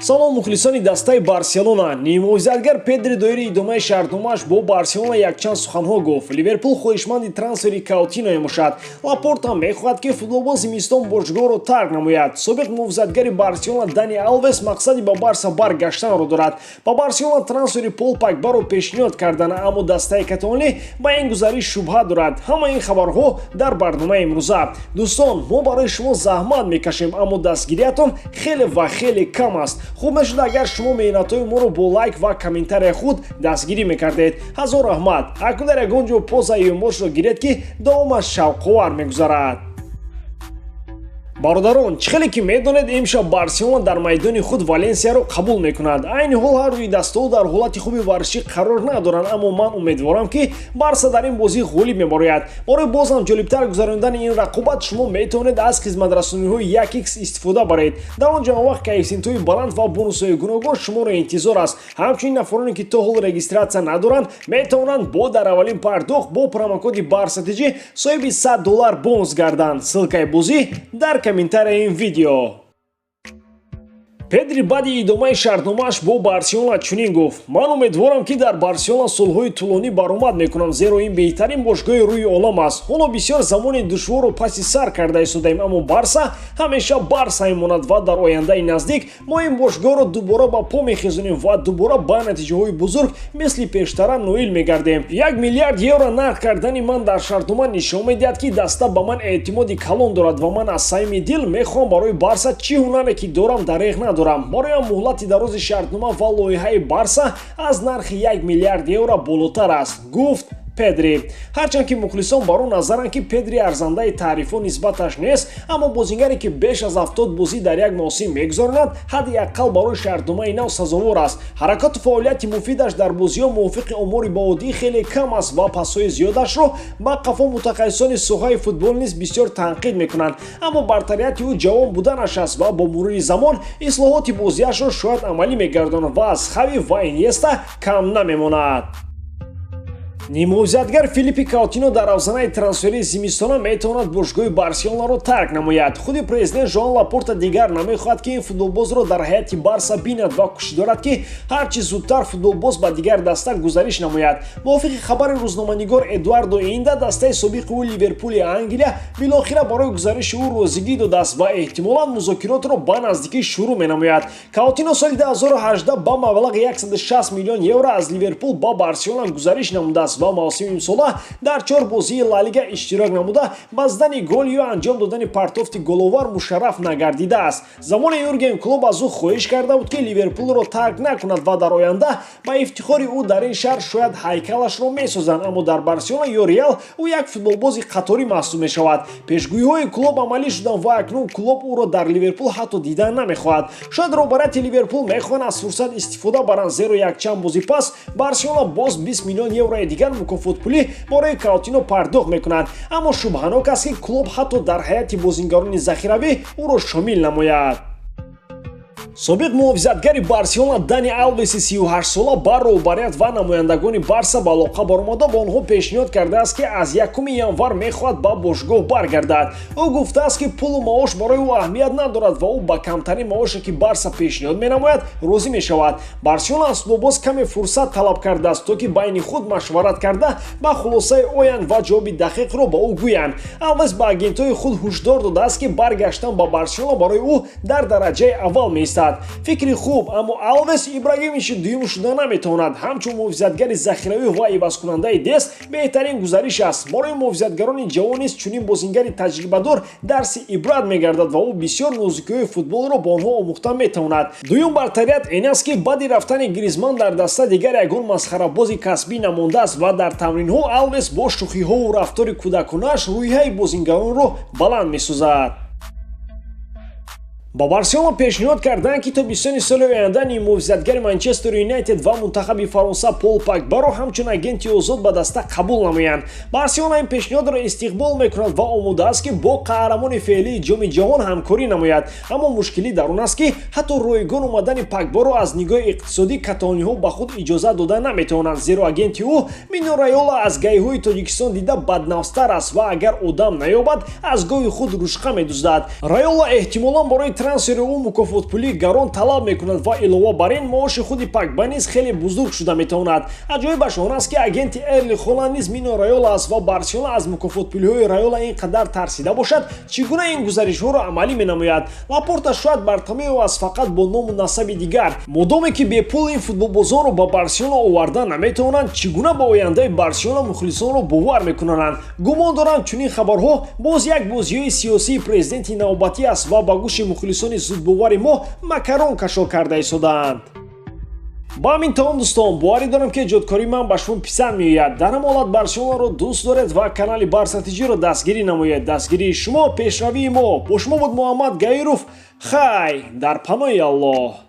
Салом, мухлисони дастаи Барселона. Ниммуҳофизатгар Педри доири идомаи шартномааш бо Барселона якчанд суханҳо гуфт. Ливерпул хоҳишманди трансфери Каутино мебошад. Лапорта мехоҳад, ки футболбоз зимистон бошгоҳро тарк намояд. Собиқ муҳофизатгари Барселона Дани Алвес мақсади ба Барса баргаштанро дорад. Ба Барселона трансфери Пол Погбаро пешниҳод карданд, аммо дастаи каталонӣ ба ин гузариш шубҳа дорад. Ҳама ин хабарҳо дар барномаи имрӯза. Дӯстон, мо барои шумо заҳмат мекашем, аммо дастгириятон хеле ва хеле кам аст. Хуб мешуд, агар шумо меҳнатҳои моро бо лайк ва комментарияи худ дастгирӣ мекардед. Ҳазор раҳмат. Акнун дар ягон ҷо пауза ёмбошро гиред, ки давомаш шавқовар мегузарад. Бародарон, чӣ хеле ки медонед, имшаб Барселона дар майдони худ Валенсияро қабул мекунад. Айни ҳол ҳар дуи дастаҳо дар ҳолати хуби варзишӣ қарор надоранд, аммо ман умедворам, ки Барса дар ин бозӣ ғолиб мебарояд. Барои бозам ҷолибтар гузарондани ин рақобат шумо метавонед аз хизматрасониҳои 1x истифода баред. Дар он ҷо вақт коэффисиентҳои баланд ва бонусҳои гуногун шуморо интизор аст. Ҳамчунин нафароне, ки то ҳол регистрация надоранд, метавонанд бо дар аввалин пардохт бо промокоди БАРСАТЖ соҳиби 100 доллар бонус гарданд. Ссылкаи бозӣ дар комментарияи ин видео. Педри баъди идомаи шартномааш бо Барселона чунин гуфт: «Ман умедворам, ки дар Барселона солҳои тӯлонӣ баромад мекунам, зеро ин беҳтарин бошгоҳи рӯи олам аст. Ҳоло бисёр замони душворро паси сар карда истодаем, аммо Барса ҳамеша Барса мемонад ва дар ояндаи наздик мо ин бошгоҳро дубора ба по мехезонем ва дубора ба натиҷаҳои бузург мисли пештара ноил мегардем. 1 миллиард евро нарх кардани ман дар шартнома нишон медиҳад, ки даста ба ман эътимоди калон дорад ва ман аз самими дил мехоҳам барои Барса чӣ ҳунаре ки дорам, дареғ надорам. Бароям муҳлати дарози шартнома ва лоиҳаи Барса аз нархи 1 миллиард евро болотар аст», гуфт Педри. Ҳарчанд ки мухлисон бар он назаранд, ки Педри арзандаи таърифҳо нисбаташ нест, аммо бозингаре, ки беш аз 70 бозӣ дар як мавсим мегузаронад, ҳадди аққал барои шартномаи нав сазовор аст. Ҳаракату фаъолияти муфидаш дар бозиҳо мувофиқи омори баодӣ хеле кам аст ва пасҳои зиёдашро ба қафо мутахассисони соҳаи футбол низ бисёр танқид мекунанд. Аммо бартарияти ӯ ҷавон буданаш аст ва бо мурури замон ислоҳоти бозиашро шояд амалӣ мегардонад ва аз Хави ва Иньеста кам намемонад. Ниммуҳофизатгар Филиппи Каутино дар равзанаи трансферии зимистона метавонад бошгоҳи Барселонаро тарк намояд. Худи президент Жоан Лапорта дигар намехоҳад, ки ин футболбозро дар ҳайати Барса бинад ва кӯшиш дорад, ки ҳарчи зудтар футболбоз ба дигар даста гузариш намояд. Мувофиқи хабари рӯзноманигор Эдуардо Инда, дастаи собиқи ӯ Ливерпули Англия билохира барои гузариши ӯ розигӣ додааст ва эҳтимолан музокиротро ба наздикӣ шурӯъ менамояд. Каутино соли 2018 ба маблағи 160 миллион евро аз Ливерпул ба Барселона гузариш намудааст ва мавсими имсола дар чор бозии Ла Лига иштирок намуда, ба задани гол ё анҷом додани партофти головар мушарраф нагардидааст. Замоне Юрген Клоп аз ӯ хоҳиш карда буд, ки Ливерпулро тарк накунад ва дар оянда ба ифтихори ӯ дар ин шаҳр шояд ҳайкалашро месозанд, аммо дар Барселона ё Реал ӯ як футболбози қаторӣ маҳсуб мешавад. Пешгӯиҳои Клоп амалӣ шуданд ва акнун Клоп ӯро дар Ливерпул ҳатто дидан намехоҳад. Шояд роҳбарияти Ливерпул мехоҳанд аз фурсат истифода баранд, зеро якчанд бозӣ пас Барселона боз 20 миллион еврои дигар мукофотпулӣ барои Каутино пардохт мекунад, аммо шубҳанок аст, ки Клоп ҳатто дар ҳайати бозингарони захиравӣ ӯро шомил намояд. Собиқ муҳофизатгари Барселона Дани Алвеси 38-сола ба роҳбарият ва намояндагони Барса ба алоқа баромада, ба онҳо пешниҳод кардааст, ки аз 1 январ мехоҳад ба бошгоҳ баргардад. Ӯ гуфтааст, ки пулу маош барои ӯ аҳамият надорад ва ӯ ба камтарин маоше, ки Барса пешниҳод менамояд, розӣ мешавад. Барселона аз футболбоз каме фурсат талаб кардааст, то ки байни худ машварат карда, ба хулосае оянд ва ҷавоби дақиқро ба ӯ гӯянд. Алвес ба агентҳои худ ҳушдор додааст, ки баргаштан ба Барселона барои ӯ дар дараҷаи аввал меистад. Фикри хуб, аммо Алвес Ибрагимовичи дуюм шуда наметавонад. Ҳамчун муҳофизатгари захиравӣ ва ивазкунандаи Дест беҳтарин гузариш аст. Барои муҳофизатгарони ҷавон низ чунин бозингари таҷрибадор дарси ибрат мегардад ва ӯ бисёр нозукиҳои футболро ба онҳо омӯхта метавонад. Дуюм бартарият ин аст, ки баъди рафтани Гризман дар даста дигар ягон масхарабози касбӣ намондааст ва дар тамринҳо Алвес бо шӯхиҳову рафтори кӯдаконааш рӯҳияи бозингаронро баланд месозад. Ба Барселона пешниҳод карданд, ки тобистони соли оянда ниммуҳофизатгари Манчестер Юнайтед ва мунтахаби Фаронса Пол Погбаро ҳамчун агенти озод ба даста қабул намоянд. Барселона ин пешниҳодро истиқбол мекунад ва омода аст, ки бо қаҳрамони феълии Ҷоми Ҷаҳон ҳамкорӣ намояд. Аммо мушкилӣ дар он аст, ки ҳатто ройгон омадани Погбаро аз нигоҳи иқтисодӣ каталониҳо ба худ иҷозат дода наметавонанд, зеро агенти ӯ Мино Райола аз ГАИ-ҳои Тоҷикистон дида баднафстар аст ва агар одам наёбад, аз гови худ рушқа медуздад. Райола эҳтимолан барои Трансфери ӯ мукофотпулии гарон талаб мекунад ва илова бар ин маоши худи Погба низ хеле бузург шуда метавонад. Аҷоибаш он аст, ки агенти Эрлинг Холанд низ Мино Райола аст ва Барселона аз мукофотпулиҳои Райола ин қадар тарсида бошад, чӣ гуна ин гузаришҳоро амалӣ менамояд? Лапорта шояд Бартомео аст, фақат бо ному насаби дигар. Модоме ки бепул ин футболбозонро ба Барселона оварда наметавонанд, чӣ гуна ба ояндаи Барселона мухлисонро бовар мекунанд? Гумон дорам, чунин хабарҳо боз як бозиҳои сиёсии президенти навбатӣ аст ва ба гӯши мухлисони зудбовари мо макарон кашол карда истодаанд. Ба ҳамин тамом, дӯстон. Боварӣ дорам, ки эҷодкории ман ба шумо писанд меояд. Дар ҳам ҳолат Барселонаро дӯст доред ва канали Барса ТЖ-ро дастгирӣ намоед. Дастгирии шумо пешравии мо. Бо шумо буд Муҳаммад Гаиров. Хай, дар паноҳи Аллоҳ.